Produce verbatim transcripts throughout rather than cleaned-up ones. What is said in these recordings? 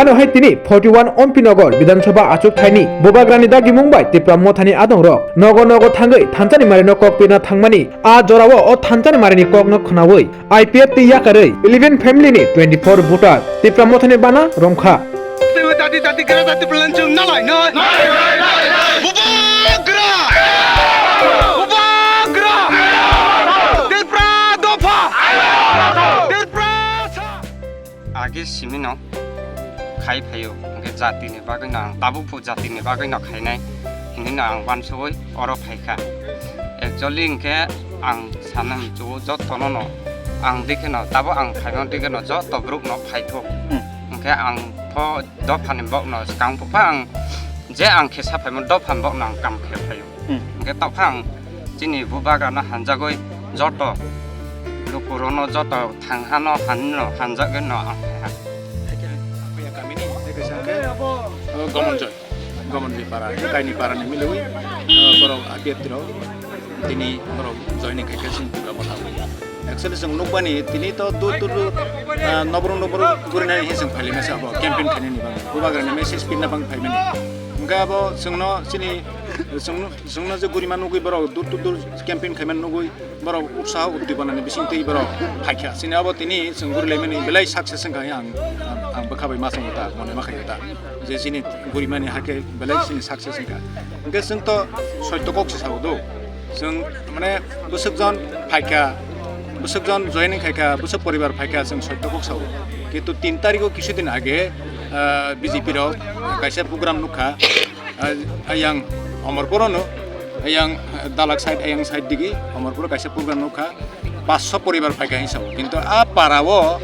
Ano hai tini forty one Ompi Nagar Bidhan Sabha achuk thaini Bubagrani dagimung bai Tipra Mothani adongrok nogo nogo thangwi thanchani marino kok pirna thangmani. A jorao o thanchani marini kokno khwnawi I P F T yakarwi eleven family ni twenty four voter Tipra Mothani bana romkha. Dati dati gara dati pelanchung nalai nai. Bubagra! Bubagra! Tipra dopha! Tipra sa! Age simino khai phaio, hwnkhe jatini bagwino ang tabuk phu jatini bagwino khainai hinwino ang uansugwi oro phaikha. Actually hwnkhe ang sana muchungo jotono no ang dikheno tabuk ang phaima dikheno joto borokno phaithok. Hmm. Hwnkhe ang pho dophani bokno swkang phukha ang je ang khe saphaima dophani bokno ang kam khe phaio. Hmm. Hwnkhe tokha ang chini Bubagrano hanjagwi joto lukurokno joto thang hano hanino hanjagwino ang phaiha. Gomon Joy, Gomon Bipara, Kaini Parani milwi, borok I P F T rok tini borok joining khaikha chini Tipra Motha. Actually chwng nukmani tini to dur dur dur, ah, noborok noborok gurinani hinwi chwng phailai masa abo campaign khainani bagwi. Bubagrani message pirna bagwi phaimani. Hwnkhe abo chwngno chini, chwngno, chwngno je gurima nugwi borok dur dur dur campaign khaimani nugwi borok utsaho uddipanani bisingtwi borok phaikha. Chini abo tini chwng gurilaimani belai success wngkha hinwi ang, ang, ang bwkha bai masongo ta, mone ma khaio ta. Je chini gurimani hakhe belai chini success wngkha. Hwnkhe chwng to soito kok se sao do. Chwng mane bwswk jon phaikha, bwswk jon joining khaikha, bwswk poribar phaikha, chwng soito kok sao. Kintu tin tarikh o kisu din age, ah, B J P rok kaisa program nukha, ah, ayang Omorpur no, ayang Dalak side, ayang side digi Omorpur kaisa program nukha, paanch sho poribar phaikha hinwi sao. Kintu a para o,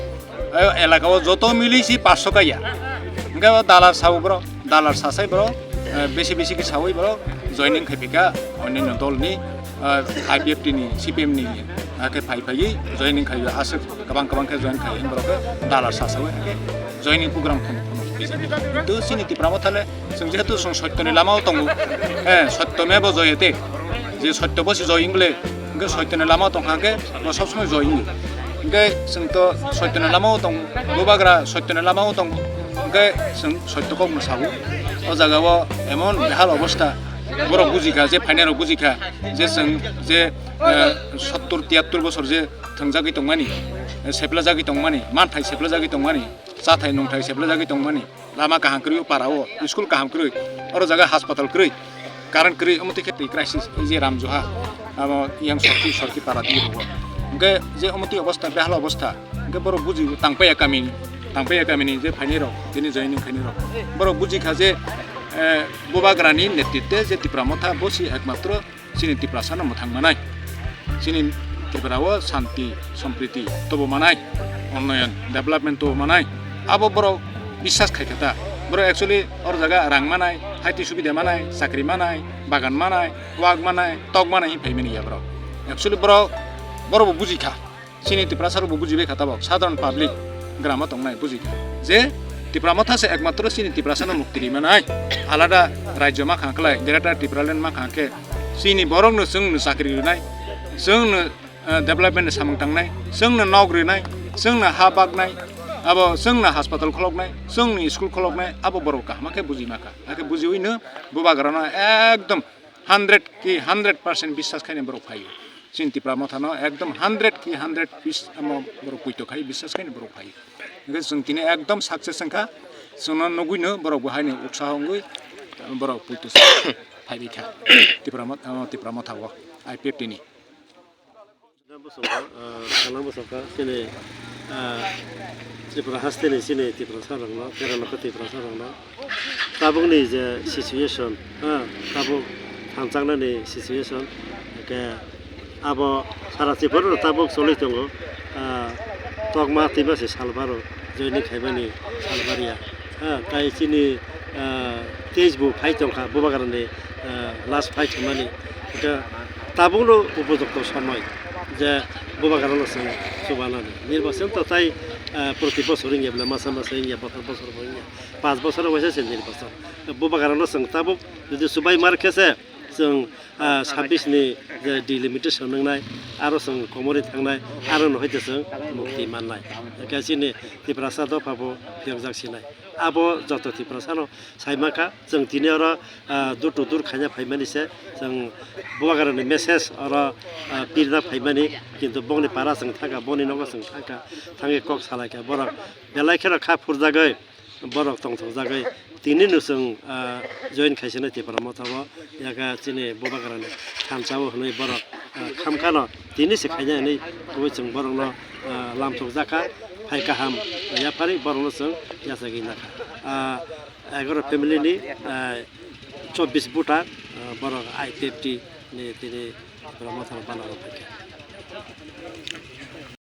a elaka o joto mili si paanch sho kaiya. Hwnkhe o dalar sao bro, dalar sasai bro, eh, besi besi khe saui bro, joining khai phika onyaino dol ni, eh, I P F T ni, C P M ni, hakhe phai phaiwi joining khai aswk kwbang kwbang khe join khai borok khe dalar sasaui hakhe joining program khum khum. Kintu chini Tipra Motha le chwng jehetu chwng soitoni lama o tongo, eh, sotyo meva joyate, je sotyo bo se joy wng le, hwnkhe soitoni lama o tongkha hwnkhe bo sob somoi joy wngo. Hwnkhe chwng to soitoni lama o tongo, Bubagra soitoni lama o tongo, hwnkhe chwng sotyo kokno sao. O jaga o emon behal obostha, borok bujikha, je phainai rok bujikha, je chwng je, eh, sottor tiyattor bosor je thwngjagwi tongmani, eh, seplajagwi tongmani, manthai seplajagwi tongmani, chathai nungthai seplajagwi tongmani, lama kaham kwrwi o para o, school kaham kwrwi, oro jaga hospital kwrwi, current kwrwi, omo twi khe twi crisis, ei je Ramjoha, abo yang sorki, sorki para di rogo. Hwnkhe je omo twi obostha, behal obostha, hwnkhe borok buji tangpaiya kamini, tangpaiya kamini je phainai rok, tini joining khainai rok. Borok bujikha je, eh, Bubagrani netritwe je Tipra Motha bo si ekmatro chini Tiprasano mwthang manai, chini Tripura o shanti, sompriti tubu manai, unnoyon, development tubu manai, abo borok biswas khai kha ta. Borok actually or jaga rang manai, haiti subida manai, chakri manai, bagan manai, wak manai, tok manai hinwi phaimani ya borok. Actually borok, borok bo buji kha. Chini Tiprasa rok bo bujibai kha tabok, sadharan public gramo tongnai buji kha je Tipra Motha se ekmatro chini Tiprasa no mukti ri manai, alada rajyo ma kha khlai, Greater Tipraland ma kha khe chini borok no chwng no chakri rwnai, chwng no, eh, development ni samung tangnai, chwng no nok rwnai, chwng no ha baknai, abo chwng no hospital kholoknai, chwng no school kholoknai, abo borok kaham khe buji ma kha, hakhe bujiwi no Bubagra no ekdom hundred ki hundred percent biswas khainai borok phaio. Chini Tipra Motha no ekdom hundred ki hundred pis-, amo borok puito khai biswas khainai borok phaio. Hwnkhe chwng tini ekdom success wngkha, chwngno nugwino borok bo haino utsaho wngwi borok puito phaibai kha Tipra Mot-, amo Tipra Motha o I P F T ni. Bosong, ah, Kalang bosong kha, chini, ah, Tripura haste ni chini Tiprasa rok no, Kerala khe Tiprasa rok no. Tabuk ni je situation, ah, tabuk thanchaknani situation, hwnkhe abo sara Tripura no tabuk choli tongo, ah, tokma twima se salbaro joining khaimani salbaria. Ah, tai chini, ah, case bo phai tongkha, Bubagrani, ah, last fight hwnmani. Hwnkhe tabukno upojukto somoi je Bubagrano chwng chubanani. Nirbachon to tai, ah, proti bosor wngya bwle, masa masa wngya, bothor bosor bo wngya. Panch bosor waisa se nirbachon. Bubagrano chwng tabuk jodi chubai mar khe se chwng, ah, sabbish ni je delimitation wngnai, aro chwng komorwi thangnai, aro no hai se chwng mukti mannai. Hwnkhe chini Tiprasa dopha bo phiyokjak sinai. Abo joto Tiprasano saimankha, chwng tini oro, ah, door to door khaina phaimani se, chwng Bubagrani message oro, ah, pirna phaimani, kintu bongni para chwng thangkha, bongni nogo chwng thangkha, thangwi kok salaikha, borok belai kheno kha phurjagwi, borok tongthokjagwi, tini no chwng, ah, join khaisano Tipra Motha o, yaga chini Bubagrani thansa o hwnwi borok, ah, khamkhano, tini se khaina hwnwi kubui chwng borokno, ah, lamthokjakha, phai kaham yaphari borokno chwng yachagwi nakha. Ah, egaro family ni, ah, chobbish voter, ah, borok I P F T ni tini Tipra Motha o banaro phaikha.